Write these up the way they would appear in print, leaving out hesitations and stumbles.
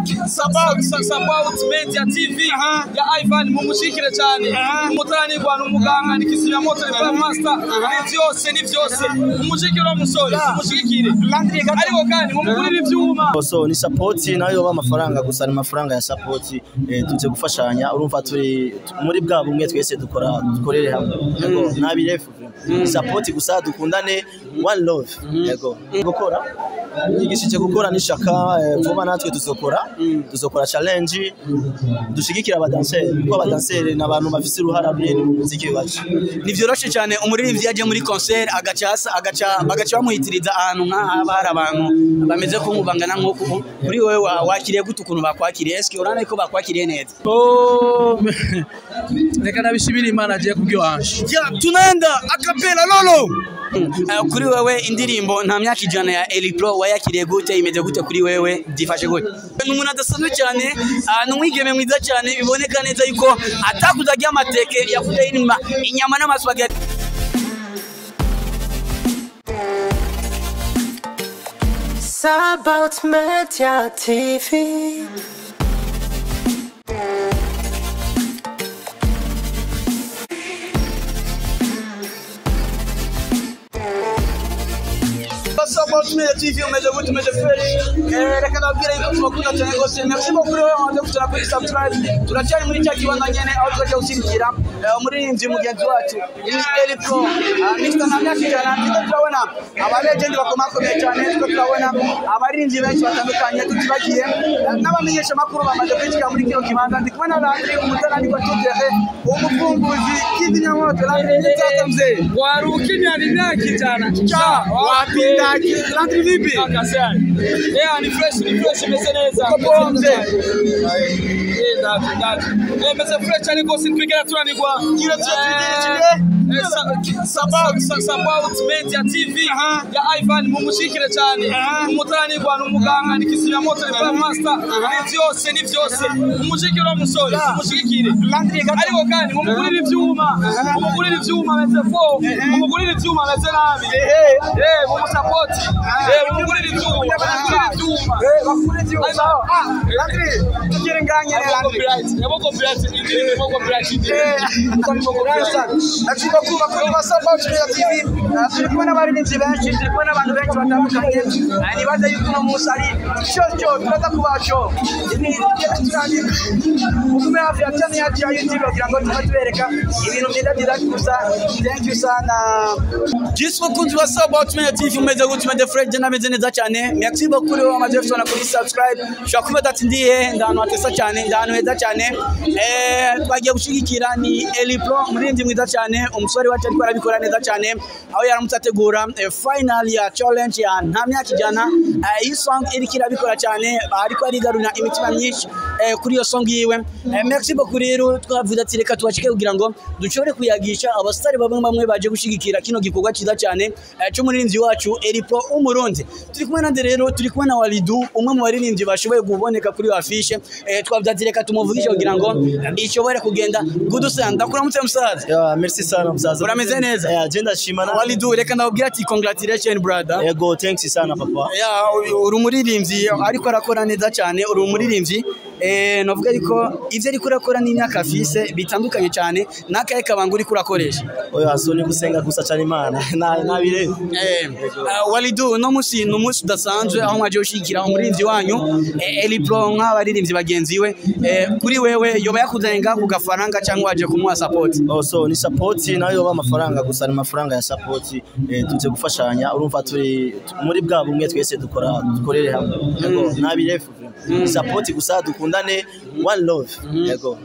Sabaut Media TV ya Ivan mumushikire cyane. Umutarani kwa numuganga ni kizimyamoto ni Prime Master ni byose ni byose. Mumushikire wa musore, mumushikire. Ariko kandi mumugurire ivyuma. So ni support nayo ba amafaranga gusa ni amafaranga ya support tuze gufashanya urumva turi muri bwa bumwe twese dukora dukorere hamwe. Yego nabirefu. Support gusa dukundane one love. Yego gukora yigishije gukora nishaka vuba natwe tuzokora challenge dushigikira abadanseri kuko abadanseri n'abantu bafise uruhara runini mu muziki wacu. Ni vyoroshe cyane umuririmbyi yaje muri concert agaca bamuhitiriza ahantu nk'aha hari abantu bameze ko mubangana nko kuri wewe wakiriye gute ukuntu bakwakiriye eske urana ko bakwakiriye neza? Oh reka nabishimira Imana agiye kubyo wanje. Tunaenda acapella lolo. Kuri wewe indirimbo nta myaka ijana ya Eli Pro wayakiriye gute imeze gute kuri wewe byifashe gute? Ni umuntu adasanzwe cyane, ni umwigeme mwiza cyane biboneka neza yuko atakuzagiye amateke yakuze inyuma inyama n'amaswageti. Sabaut Media TV. Sabaut Media TV umeze gute umeze fresh. Reka nabwire yuko tubakunda cyane rwose. Merci beaucoup rero wamaze kugera kuri subscribe. Turacyari muri cya kibanza nyene aho tuzajya gushyigikira umuririmbyi mugenzi wacu ni Eli Pro. Mr. Ntamyaka ijana turiko turabona aba legend bakomakomeye cyane, turiko turabona abaririmbyi benshi batandukanye tutibagiye n'abamenyesha makuru bamaze kwinjira muri kino kibanza. Ndi kumwe na Landry umutarani kwa tutere umufunguzi kizimyamoto. Landry ni tata mzee. Warukinya ni myaka ijana. Cha wapindaji Landry vipi? Yeah, ni fresh imeze neza. Uko mzee? Ndaje. Meze fresh cyane rwose twigera turanirwa. Kiro tugira Sabaut Media TV ya Ivan mumushikire cyane. Umutarani kwa numuganga ni kizimyamoto ni Prime Master ni byose ni byose. Mumushikire wa musore, mumushikire. Ariko kandi mumugurire ivyuma. Mumugurire ivyuma meze fo. Mumugurire ivyuma meze nabi. Mumusupport. Mumugurire ivyuma. Mumugurire ivyuma. Bakure ivyuma. Landry tugire nganye Landry. Yabo copyright indirimbo copyright indirimbo. Ndakuba kuba kuri Sabaut Media TV. Turi kumwe n'abaririmbyi benshi, turi kumwe n'abantu benshi batandukanye. Nibaza yuko uno munsi ari show turaza kuba show. Mugume hafi ya channel yacu ya YouTube kugira ngo tube tubereka ibintu byiza byiza gusa. Thank you sana. Jismo kunzi wa Sabaut Media TV umeze gute meze fresh je nameze neza cyane. Merci beaucoup rero wamaze kutubona kuri subscribe. Ushobora kuba ati ndihe ndahanu hatesa cyane ndahanu heza cyane. Twagiye gushigikira ni Eli Pro umuririmbyi mwiza cyane umusore wacu ariko arabikora neza cyane aho yaramutse ategura final ya challenge ya nta myaka ijana. Iyi song iriko irabikora cyane ariko arigarura imitima myinshi kuri iyo song yiwe. Merci beaucoup rero twavuze ati reka tubashike kugira ngo dushobore kuyagisha abasitari bamwe bamwe baje gushigikira kino gikorwa cyiza cyane cy'umuririmbyi wacu Eli Pro w'Umurundi. Turi kumwe nande rero turi kumwe na Walidu umwe mu baririmbyi bashoboye kuboneka kuri affiche. Twavuze ati reka tumuvugishe kugira ngo ishobore kugenda good sana. Ndakuramutse musaza. Yeah, merci sana musaza. Urameze neza? Yeah, je ndashima na Walidu reka ndababwira ati congratulations brother. Yego thanks sana papa. Yeah, uri umuririmbyi ariko arakora neza cyane, uri umuririmbyi navuga ariko ivyo ariko urakora n'imyaka afise bitandukanye cyane n'akaye kabanga uriko urakoresha. Oya so ni gusenga gusa cyane Imana. Nabire. Walidu no musi no musi udasanzwe aho mwaje ushikira umuririmbyi wanyu Eli Pro nk'abaririmbyi bagenzi we. Kuri wewe yoba yakuzanye ngaho kugafaranga cyangwa waje kumuha support? Oh so ni support nayo ba amafaranga gusa ni amafaranga ya support tuze gufashanya urumva turi muri bwa bumwe twese dukora dukorere hamwe. Yego nabirefu. Support gusa dukundane one love. Yego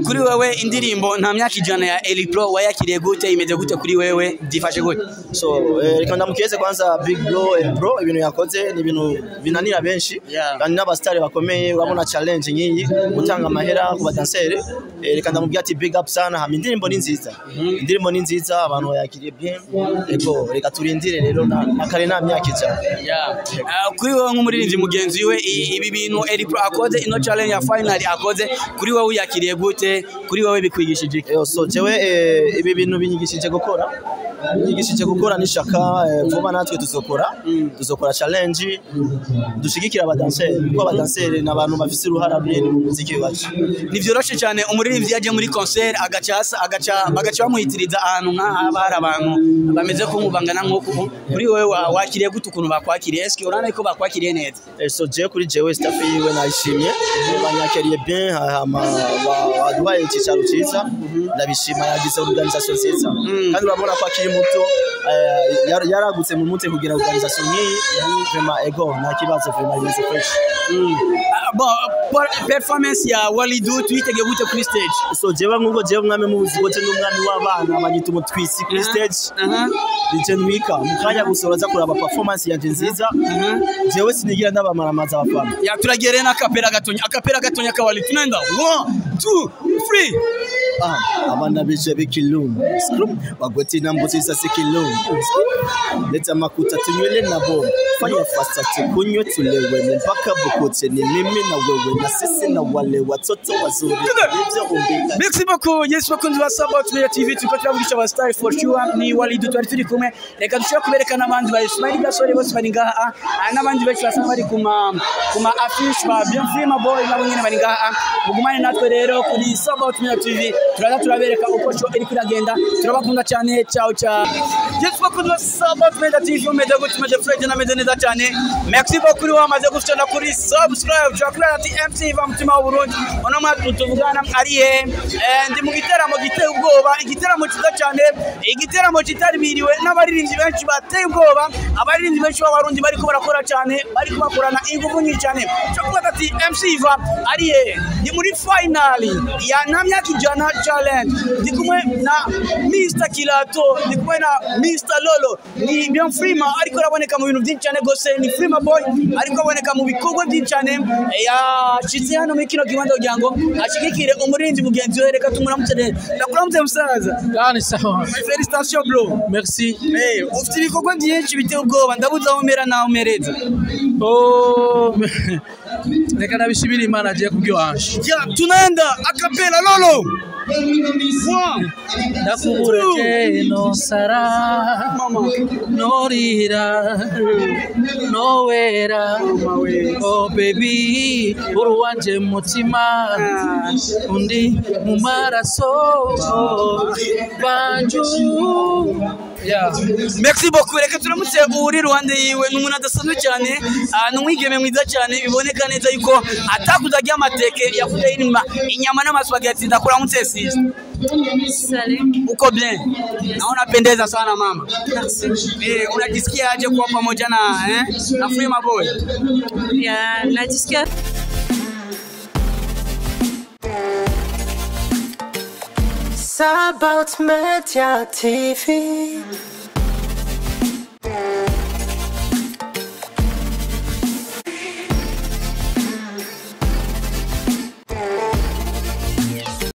kuri wewe indirimbo nta myaka ijana ya Eli Pro wayakiriye gute imeze gute kuri wewe byifashe gute? So reka ndamukeze kwanza Big Bro Eli Pro ibintu yakoze ni ibintu binanira benshi kandi n'abastari bakomeye urabona challenge nyinyi gutanga amahera ku badanseri. Reka ndamubwira ati big up sana hama indirimbo ni nziza. Indirimbo ni nziza abantu bayakiriye bien. Yego reka turindire rero na kare nta myaka ijana. Kuri wewe nk'umuririmbyi mugenzi we ibi bintu Eli Pro akoze ino challenge ya final akoze kuri wewe uyakiriye gute kuri wewe bikwigishije iki? So jewe ibi bintu binyigishije gukora. Yigishije gukora n'ishaka. Vuba natwe tuzokora challenge, dushigikira abadanseri, kuko abadanseri ni abantu bafise uruhara runini mu muziki wacu. Ntivyoroshe cyane, umuririmbyi yaje muri concert agaca hasa, agaca bagaca bamuhitiriza ahantu nk'aha haba hari abantu bameze ko bangana nk'uku. Kuri wowe wakiriye gute ukuntu bakwakiriye? Eske urabona ko bakwakiriye neza? So jewe, kuri jewe, staff yiwe nayishimye, banyakiriye bien, hama baduhaye icyicaro cyiza, ndabishima. Yagize organisation nziza kandi urabona ko akiri muto, yaragutse mu mutwe kugira organisation nk'iyi. Vraiment, ego, nta kibazo, vraiment bimeze fresh. Ah, bon, performance ya Walidu tuyitege gute kuri stage? So jewe, nk'uko jewe umwami muzi ko je n'umwami w'abana, banyita umutwisi kuri stage. Nije ntwika mu kanya gusa, uraza kuraba performance yanje nziza. Jewe sinigira ndabamaramaza abafana. Ya, turagere na akapera gatonya, akapera gatonya ka Walidu. Tunaenda 1 2 3. Ah, abana bije bikilum Skrum. Bagweti na mbuzi za sikilum. Skrum. Leta makuta tunywele nabo, fanya fasta tukunywe tulewe mpaka bukote, ni mimi na wewe na sisi na wale watoto wazuri umbika. Merci beaucoup. Yes, bakunzi ba Sabaut Media TV, turiko turavugisha aba star for sure. Ni Walidu twari turi kumwe. Reka dushobora kubereka n'abandi ba Ismail Gasore, bose bari ngaha, n'abandi benshi basanzwe bari kuma affiche ba Bien Frima Boy, nabo nyene bari ngaha. Mugumane natwe rero kuri Sabaut Media TV, turaza turabereka uko show iri kuragenda. Turabakunda cyane. Ciao ciao. Yes, bakunzi ba Sabaut Media TV, umeze gute? Umeze fresh na meze neza cyane. Merci beaucoup wamaze gufyonda kuri subscribe. Turakura ati MC Iva mutima w'Uburundi. Ono mwaka tuvugana ari he? Ndi mu giteramo giteye ubwoba, igiteramo cyiza cyane, igiteramo kitaribiriwe n'abaririmbyi benshi bateye ubwoba, abaririmbyi benshi b'Abarundi bariko barakora cyane, bariko bakorana ingufu nyinshi cyane. Turakura ati MC Iva ari he? Ni muri final ya nta myaka ijana challenge. Ndi kumwe na Mr Kilato, ndi kumwe na Mr Lolo, ni Bien Frima ariko araboneka mu bintu byinshi cyane gose, ni Frima Boy ariko aboneka mu bikorwa byinshi cyane. Yashitse hano muri kino kibanza kugira ngo ashigikire umurinzi mugenzi we. Reka tumuramutse rero. Ndakuramutse musaza. Yani sawa. Félicitations, bro. Merci. Ufite ibikorwa byinshi biteye ubwoba, ndabuze aho umera naho umereza. Oh, reka nabishimire Imana agiye kubwiwanje. Ya, tunaenda acapella, Lolo. One. Ndakubure no sara Mama. Norira nowera, oh baby, uruwanje mutima undi mu maraso banju, yeah. Merci beaucoup. Reka turamutse uri ruhande yiwe, ni umuntu adasanzwe cyane, ni umwigeme mwiza cyane, biboneka neza yuko atakuze arya amateke, yakuze inyuma inyama n'amasupageti. Ndakuramutse, sister. Salut. Uko bien? Naona pendeza sana, mama. Merci. Unajisikia aje kuwa pamoja na Frima Boy? Ya, najisikia Sabaut Media TV.